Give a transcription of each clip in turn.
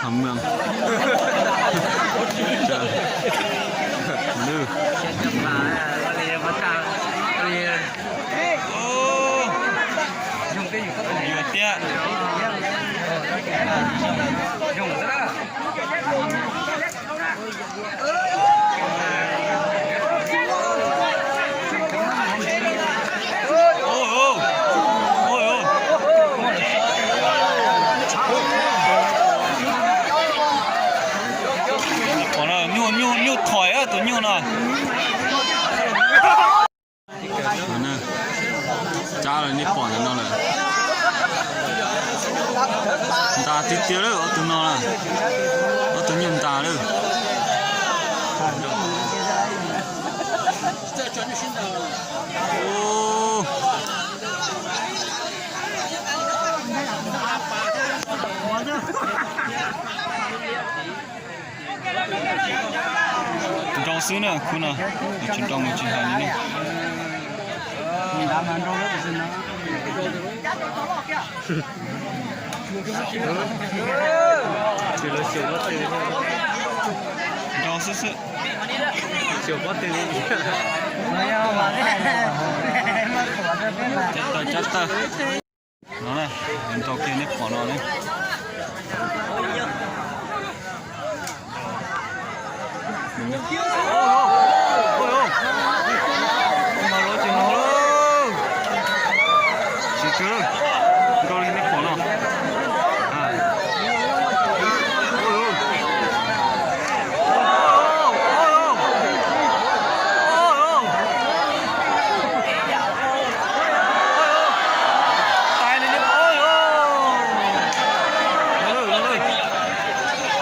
Tham Mws. Lwj. Yuav tiag. Nyuj, nyuj, nyuj thoim tus nyuj no. Cab lawm, nej pom ntawm no lawm. Ntas tiag tiag lawm, ob tug no lawm. Ob tug nyuj ntas lawm. Nrau xwb na, khub no tsis nrau mus tsis hais li na. Nrau xwb xwb. Cab tawg, cab tawg. No na, nrau kiag nej pom no na. Tsis twg, nrau li nej pom no.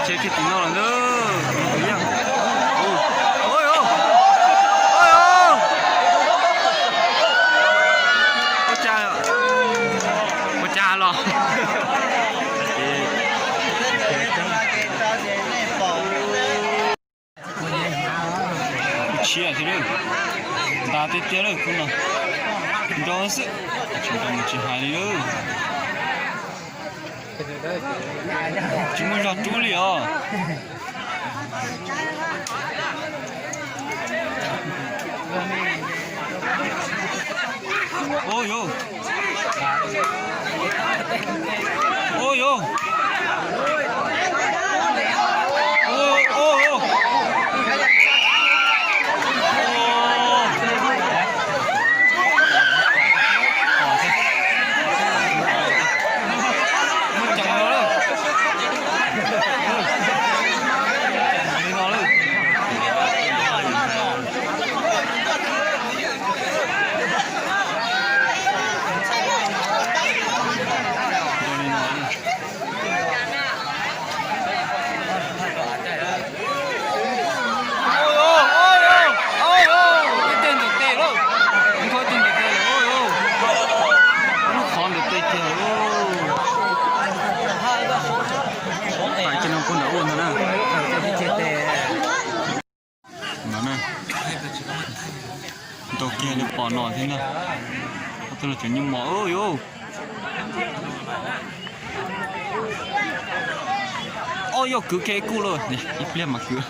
Ces kiag tim no lawm na. Ua cas, ua cas los. Kuv tshiab thiab lawm. Ntas tiag tiag lawm khub no. Nrau xwb, tsis nrau mus tsis hais li lawm. Tsis muaj zog rub li os. Ua yuav. Ua yuav. Ua, ua, ua. Muaj ceem no lawm. Li no lawm. Ib teg ntawm tes lawm, ib teg ntawm tes lawm, lub qhov ntawm tes kiag. Pais kiag no puag nram ua ntag na. No na, nrau kiag li pom no thiab na. Ob tug los cov nyuj mos. Ob yog kwv kiag ib kuj lawm, ib pliag mas kwv.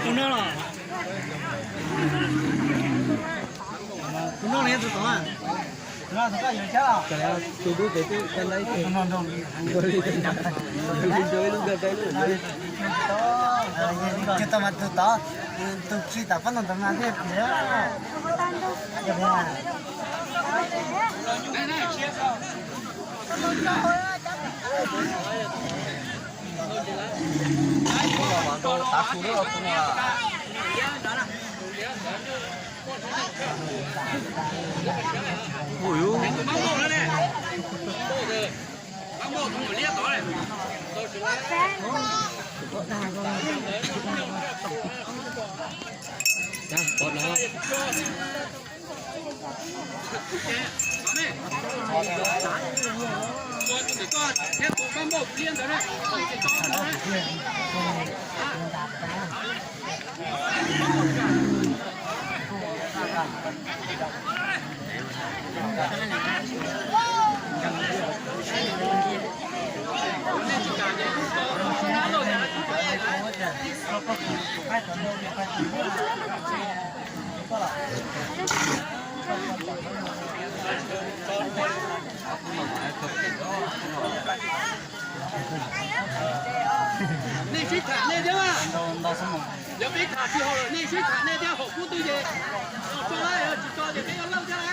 Tus no los, tus no los yog tus tom. Tus dub pem twb ka laib, tus no nrog li, nrog li, nrog li, nrog li, nrog li. Tus tod mas tus tod, tus khi tam pob ntoo ntawd mas thiaj tiag. Nej sib tham nej thiab, yog peb tham tsis haum lawm nej sib tham nej thiab, haum kub twg ces tso, tsis tso ces peb yuav lauj thiab.